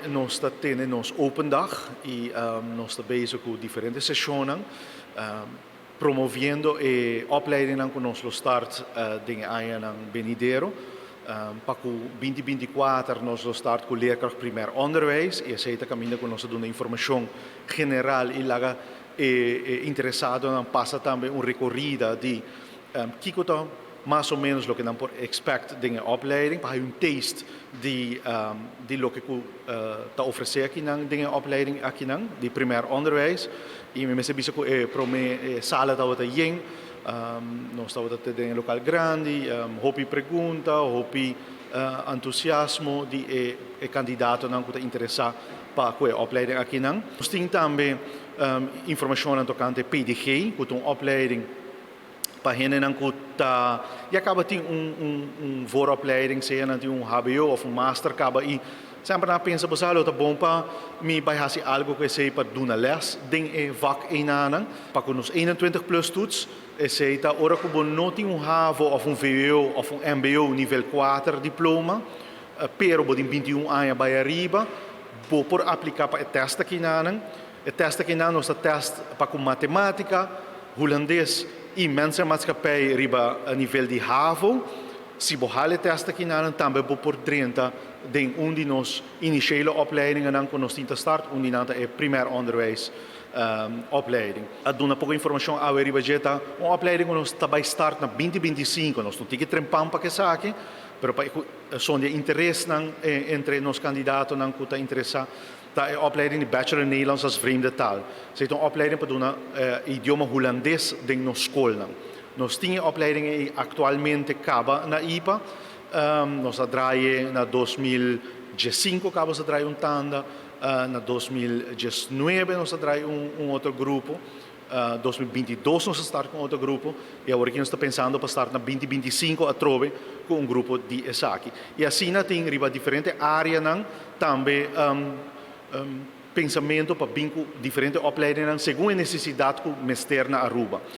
Nos ta tene nos open dag y nos ta bezig cu diferente sesionnan, promoviendo e opleiding cu nos lo start den aña venidero. Pa cu 2024 nos lo start cu leerkracht primair onderwijs y esey ta caminda cu nos ta duna informacion general y laga e interesadonan pasa tambe un recorida di kico ta mas o menos loke nan por expect den e opleiding, pa un taste di loke cu ta ofrece aki nan den e opleiding aki nan di primair onderwijs. Y mi mester bisa cu e prome sala tabata yen, nos tabata den local grandi, hopi pregunta, hopi entusiasmo di e candidatonan cu ta interesa pa e opleiding aki nan. Nos tin tambe informacion tocante PDG, cu ta un opleiding pa hendenan cu ta ya caba tin un vooropleiding, sea nan tin un HBO of un master caba y semper nan pensa, bo sa, ta bon pa mi bay haci algo cu esey pa duna les den e vak eynan. Pa cu nos 21 plus toets, esey ta ora cu bo no tin un HAVO of un VWO of un MBO nivel 4 diploma, pero bo tin 21 aña bay ariba, bo por aplica pa e test aki nan. E test aki nan nos ta test pa cu matematica, Hulandes y mens en maatschappij riba nivel di HAVO. Si bo haal e test aki nan, tambe bo por drenta den un di nos initiële opleidingen cu nos tin ta start, un di nan ta e primair onderwijs opleiding. A duna poco informacion awe riba dje. Ta un opleiding cu nos ta bay start na 2025, nos no tin cu trempan pa cu esaki, pero pa son di interes nan entre nos candidatonan cu ta interesa, ta e opleiding di Bachelor Nederlands als vreemde taal. Esey ta un opleiding pa duna idioma Hulandes den nos scol. Nos tin e opleiding actualmente caba na IPA. Nos a draai na 2015 caba a draai un tanda, na 2019 nos a draai un otro grupo. 2022 nos a start cu otro grupo y awor aki nos ta pensando pa start na 2025 atrobe cu un grupo di esaki. Y asina tin riba diferente area tambe pensamento pa bin cu diferente opleidingen segun e necesidad cu mester na Aruba.